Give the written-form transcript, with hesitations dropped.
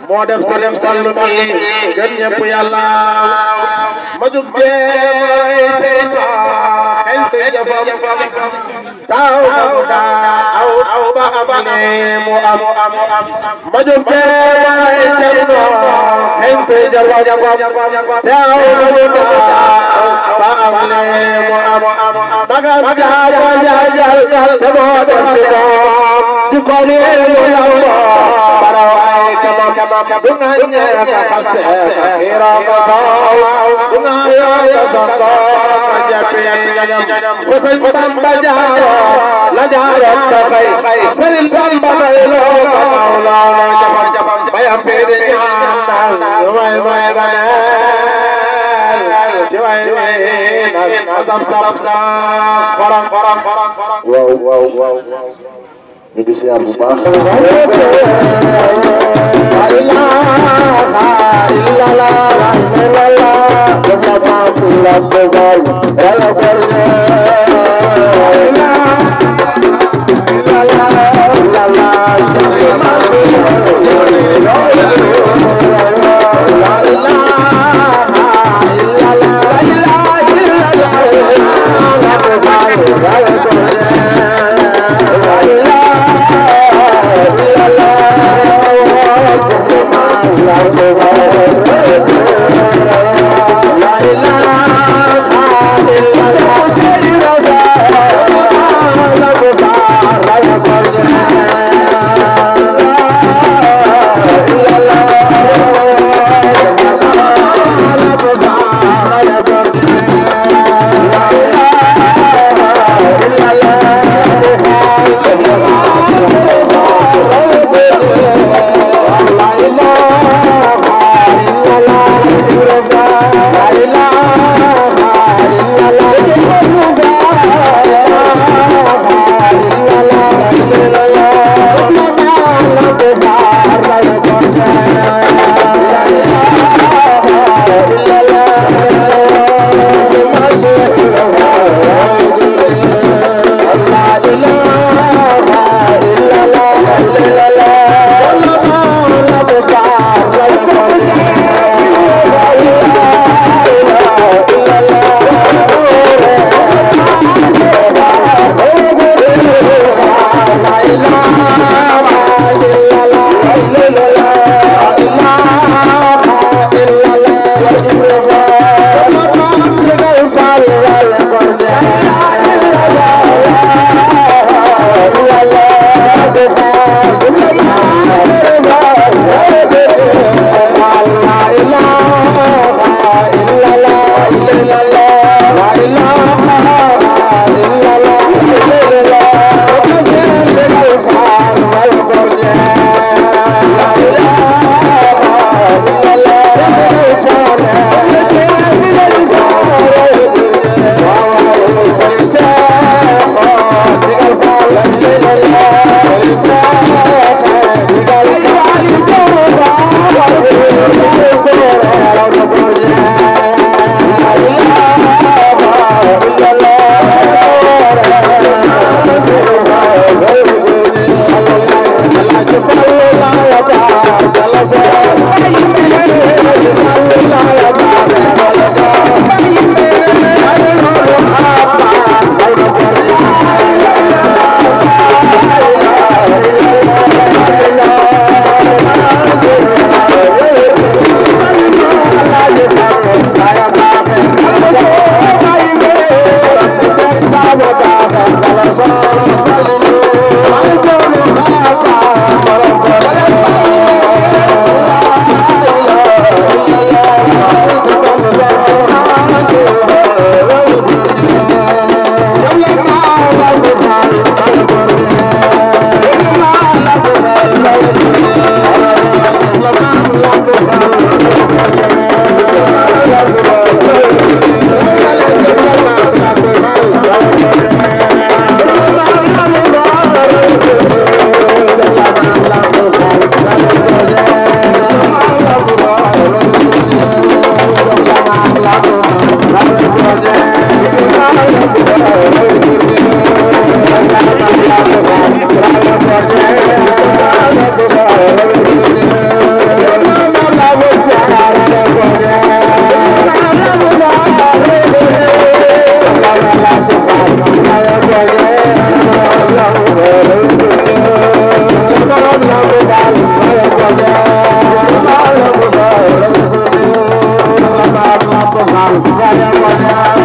moo def salem sallu mi gën ñëpp yàlla ma jug jéemay seeta xente jafam taw aw ba am ne mu am ma jug jéemay seeta xente jafam taw ba am ne mu am magal jaajal te moo def si moom jukkooni mu law Bunga ka kaste hira ka saw bunga ya sanga jape wasan samba jaro la jaro ta kai salim samba lo kaula japa bayam pede nyana way na azam sarap sa faram wow ñu ngi siyaar bu baax la ilaha illallah la Muhammad